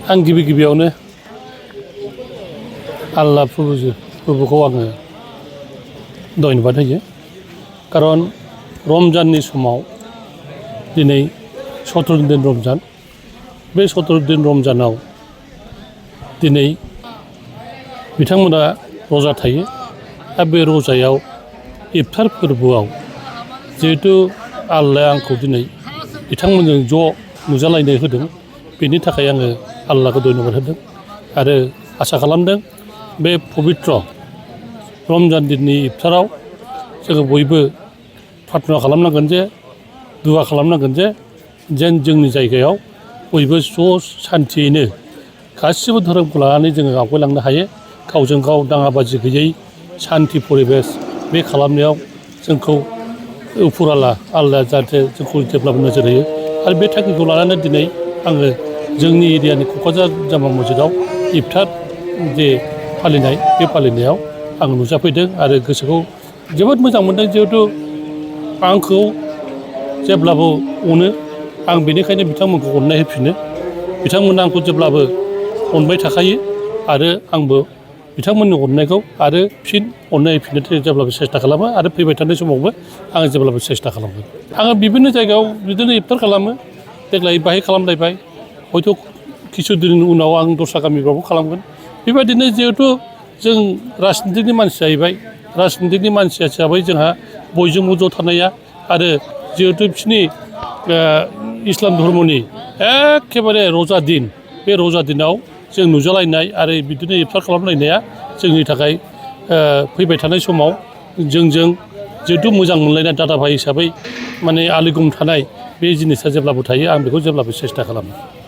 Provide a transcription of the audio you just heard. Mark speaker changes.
Speaker 1: आं गिबियावनो आल्लाह प्रभुखौ आङो धन्यबाद होयो खारन रमजाननि समाव दिनै 17 दिन रमजान बे 17 दिन रमजानाव दिनै बिथांमोना रजा थायो दा बे रजायाव इफ्तार फोरबोआव जिहेतु आल्लाया आंखौ दिनै बिथांमोनजों ज' नुजालायनो होदों बेनि थाखाय आङो आल्लाहखौ धन्यबाद होदों आरो आसा खालामदों बे पबित्र रमजान दिननि इफ्ताराव जोङो बयबो प्रार्थना खालामनांगोन जे दुआ खालामनांगोन जे जेन जोंनि जायगायाव बयबो ज' सान्थियैनो गासिबो धोरोमखौ लानानै जोङो आवगायलांनो हायो गावजों गाव दाङाबाजि गैयै सान्थि परिबेस बे खालामनायाव जोंखौ उपराला आल्लाया जाहाथे जोंखौ जेब्लाबो नोजोर होयो आरो बे थांखिखौ लानानै दिनै आङो जोंनि एरियानि क'क्राझार जामा मस्जिदाव इफ्तार जे फालिनाय बे फालिनायाव आं नुजाफैदों आरो गोसोखौ जोबोद मोजां मोनदों जिहेतु आंखौ जेब्लाबो अनो आं बेनिखायनो बिथांमोनखौ अननाय होफिनो बिथांमोना आंखौ जेब्लाबो अनबाय थाखायो आरो आंबो बिथांमोननि अननायखौ आरो फिन अननाय होफिननो थाखाय जेब्लाबो सेस्था खालामो आरो फैबाय थानाय समावबो आङो जेब्लाबो सेस्था खालामगोन आङो बिभिन्न जायगायाव बिदिनो इफ्तार खालामो देग्लाय बाहाय खालामलायबाय हयथ' किसु दिननि उनाव आं दस्रा गामिफ्रावबो खालामगोन बेबायदिनो जिहेथु जों राजनितिकनि मानसि जाहैबाय राजनितिकनि मानसि हिसाबै जोंहा बयजोंबो ज' थानाया आरो जिहेतु बिसोरनि इस्लाम धर्मनि एखेबारे रजा दिन बे रजा दिनाव जों नुजालायनाय आरो बिदिनो इफ्तार खालामलायनाया जोंनि थाखाय फैबाय थानाय समाव जोंजों जिहेतु मोजां मोनलायनाय दादा भाइ हिसाबै माने आलिगम थानाय बे जिनिसा जेब्लाबो थायो आं बेखौ जेब्लाबो सेस्था खालामो